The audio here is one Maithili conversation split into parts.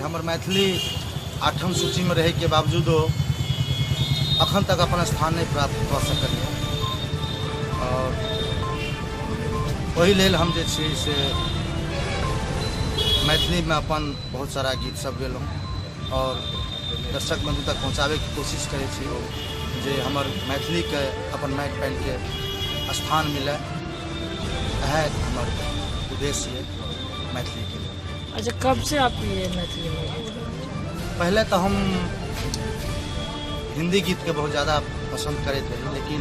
जे हमर मैथिली आठम सूचीमे रहैके बावजूदो अखन तक अपन स्थान नहि प्राप्त कऽ सकल यऽ। आओर ओहि लेल हम जे छै से मैथिलीमे अपन बहुत सारा गीत सब गेलहुँ आओर दर्शक बन्धु तक पहुँचाबैके कोशिश करै छी जे हमर मैथिलीके अपन माटि पानिके स्थान मिलय। इएह हमर उद्देश्य यऽ मैथिलीके लेल। अच्छा, कब से आप ये मैथिली में गीत गाते हैं? पहले तो हम हिंदी गीत के बहुत ज़्यादा पसंद करते रही, लेकिन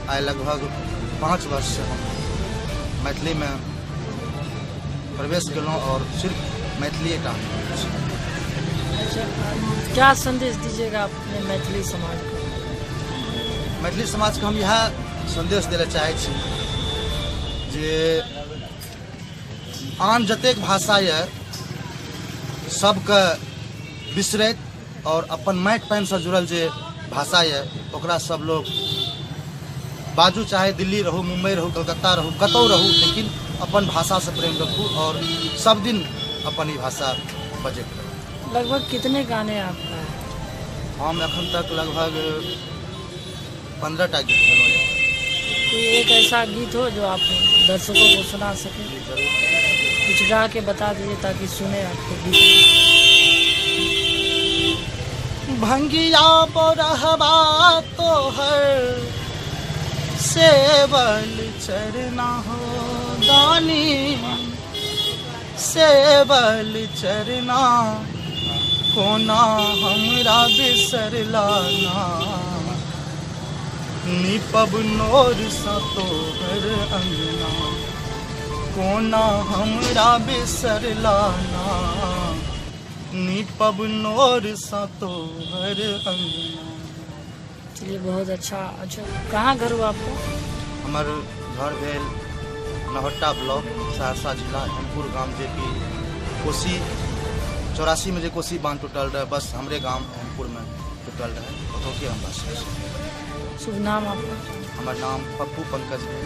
आइ लगभग 5 वर्ष से हम मैथिली में प्रवेश केलहुँ और सिर्फ मैथिली टा। अच्छा, क्या संदेश दीजिएगा आप अपने मैथिली समाज को? मैथिली समाज के हम यह संदेश देने चाहै छी जे आन जतेक भाषा यऽ सबके बिसरैत और अपन माटि पानिसँ जुड़ल जे भाषा यऽ ओकरा सब लोग बाजू, चाहे दिल्ली रहू, मुम्बई रहू, कलकत्ता रहू, कतहु रहू, लेकिन अपन भाषासँ प्रेम रखू और सब दिन अपन ई भाषा बजैत रहू। लगभग कितने गाने आपका है? हम एखन तक लगभग 15 टा गीत गेलहुँ यऽ। कोई एक ऐसा गीत हो जो आप दर्शकों को सुना सकें? जी, जरूर। कुछ गा के बता दीजिए ताकि सुने आपके गीत। भंगिया बोरहबा तोहर सेवल चरना हो दानी, सेवल चरना कोना हमरा बिसरला ना, नीपब नोर सँ तोहर अंगना, कोना हमरा बिसरला ना, नीपब नोर सँ तोहर अंगना। चलिए, बहुत अच्छा। अच्छा, कहाँ घर हुआ आपका? हमर घर भेल नवहट्टा ब्लॉक, सहरसा जिला, हेमपुर गाम, जे कि कोसी 84 में जे कोसी बांध टूटल रहे, बस हमरे गाम हेमपुर में टूटल रहे, ओतौके हम वासी छी। शुभ नाम आपका? हमर नाम पप्पू पंकज भेल।